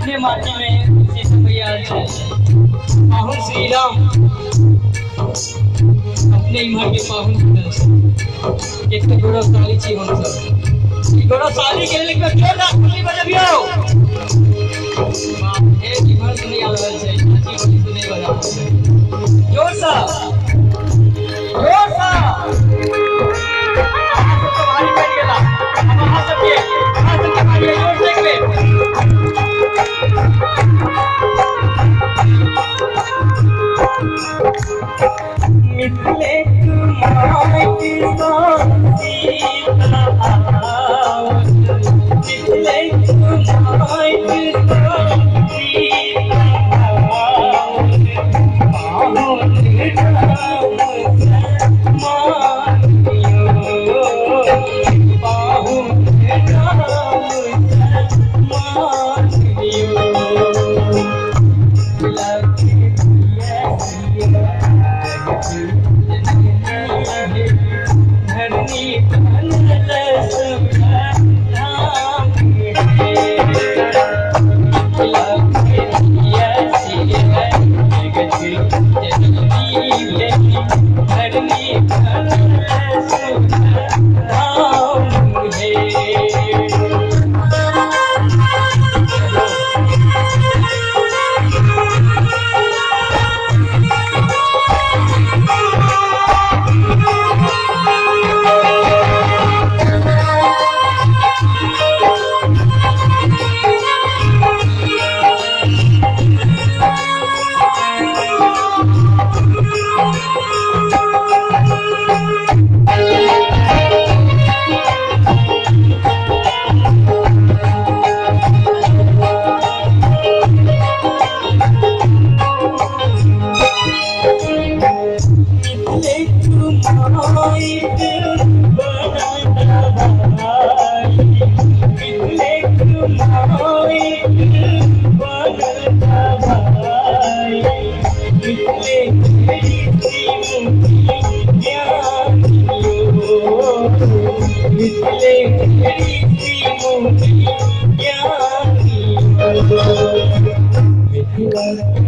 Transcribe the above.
अपने माटी में सीता मैया पाहुन श्री राम अपने इम्हर के पाहुन एक गौरवशाली छी हम सब। गौरवशाली के लिए जोरदार ताली बजबियौ। बाप रे, इम्हर से नहीं आबि रहल छै, चाची से नहीं बजा रहल छै। जोर सँ जोर सँ। अहाँ सबके भारी पड़ि गेला। हम अहाँ सबके भारी जोर से एक बेर। मिथिले माटि सँ सीता आओल, मिथिले माटि सँ सीता आओल, पाहुन राम मानियो, पाहुन राम मानियो। धरनी गेल।